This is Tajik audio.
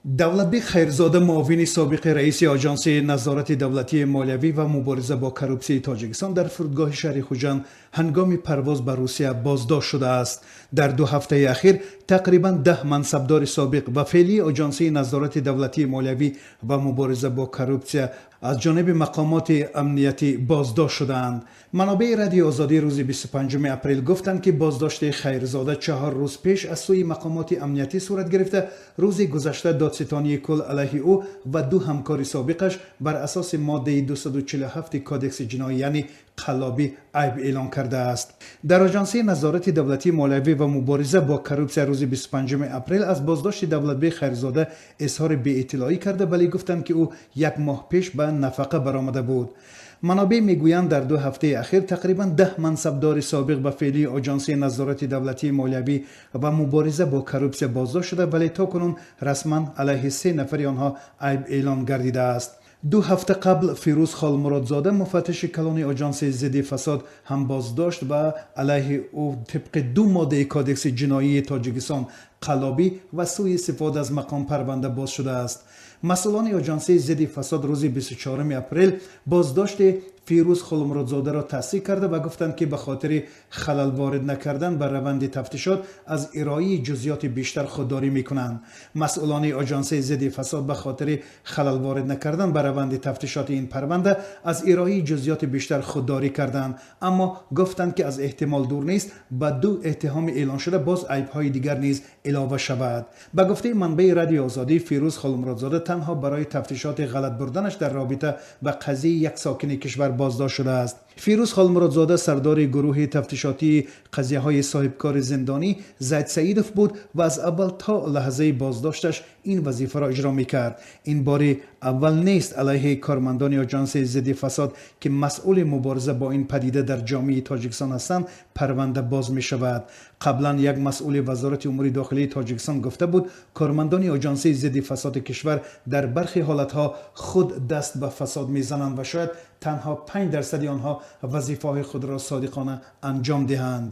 Давлатбек Хайрзода, муовини собиқи раиси Оҷонсии назорати давлатии молиявӣ ва мубориза бо коррупсияи Тоҷикистон, дар фурудгоҳи шаҳри Хуҷанд ҳангоми парвоз ба Русия боздошт шудааст. Дар 2 ҳафтаи ахир тақрибан 10 мансабдори собиқ ва феълии Оҷонсии назорати давлатии молиявӣ ва мубориза бо коррупсия аз ҷониби мақомоти амниятӣ боздошт шудаанд. Манобеи Радиои Озодӣ рӯзи 25 апрел гуфтанд, ки боздошти Хайрзода 4 рӯз пеш аз сӯи мақомоти амниятӣ сурат гирифта, рӯзи гузашта Додситонии кулл алайҳи ӯ ва ду ҳамкори собиқаш бар асоси моддаи 247 Кодекси ҷиноӣ, яъне қаллобӣ, айб эълон кардааст. Дар Оҷонсии назорати давлатии молиявӣ ва мубориза бо коррупсия рӯзи 25 апрел аз боздошти Давлатбек Хайрзода изҳори беиттилоӣ карда, вале гуфтанд, ки ӯ як моҳ пеш ба нафақа баромада буд. Манобеъ мегӯянд, дар 2 ҳафтаи ахир тақрибан 10 мансабдори собиқ ба феълии Оҷонсии назорати давлатии молиявӣ ва мубориза бо коррупсия боздошт шуда, вале то кунун расман алайҳи се нафари онҳо айб эълон гардидааст. 2 ҳафта қабл Фирӯз Холмуродзода, муфаттиши калони Оҷонсии зидди фасод, ҳам боздошт ва алайҳи ӯ тибқи ду моддаи Кодекси ҷиноии Тоҷикистон, қаллобӣ ва сӯи истифода аз мақом, парванда боз шудааст. Масъулони Оҷонсии зидди фасод рӯзи 24 апрел боздошти Фирӯз Холмуродзодаро тасдиқ карда ва гуфтанд, ки ба хотири халал ворид накардан ба раванди тафтишот аз ироаи ҷузъиёти бештар худдорӣ мекунанд. Масъулони Оҷонсии зидди фасод ба хотири халал ворид накардан ба раванди тафтишоти ин парванда аз ироаи ҷузъиёти бештар худдорӣ карданд, аммо гуфтанд, ки аз эҳтимол дур нест, ба ду иттиҳоми эълоншуда боз айбҳои дигар низ илова шавад. Ба гуфтаи манбаи Радиои Озодӣ, Фирӯз Холмуродзода танҳо барои тафтишоти ғалат бурданаш дар робита ба қазияи як сокини кишвар боздошт шудааст. Фирӯз Холмуродзода сардори гурӯҳи тафтишотии қазияҳои соҳибкори зиндонӣ Зайд Саидов буд ва аз аввал то лаҳзаи боздошташ ин вазифаро иҷро мекард. Ин бори аввал нест, алайҳи кормандони Оҷонсии зидди фасод, ки масъули мубориза бо ин падида дар ҷомеаи Тоҷикистон ҳастанд, парванда боз мешавад. Қаблан як масъули Вазорати умури дохилии Тоҷикистон гуфта буд, кормандони Оҷонсии зидди фасоди кишвар дар бархе ҳолатҳо худ даст ба фасод мезананд ва шояд танҳо 5 дарсади онҳо вазифаҳои худро содиқона анҷом диҳанд.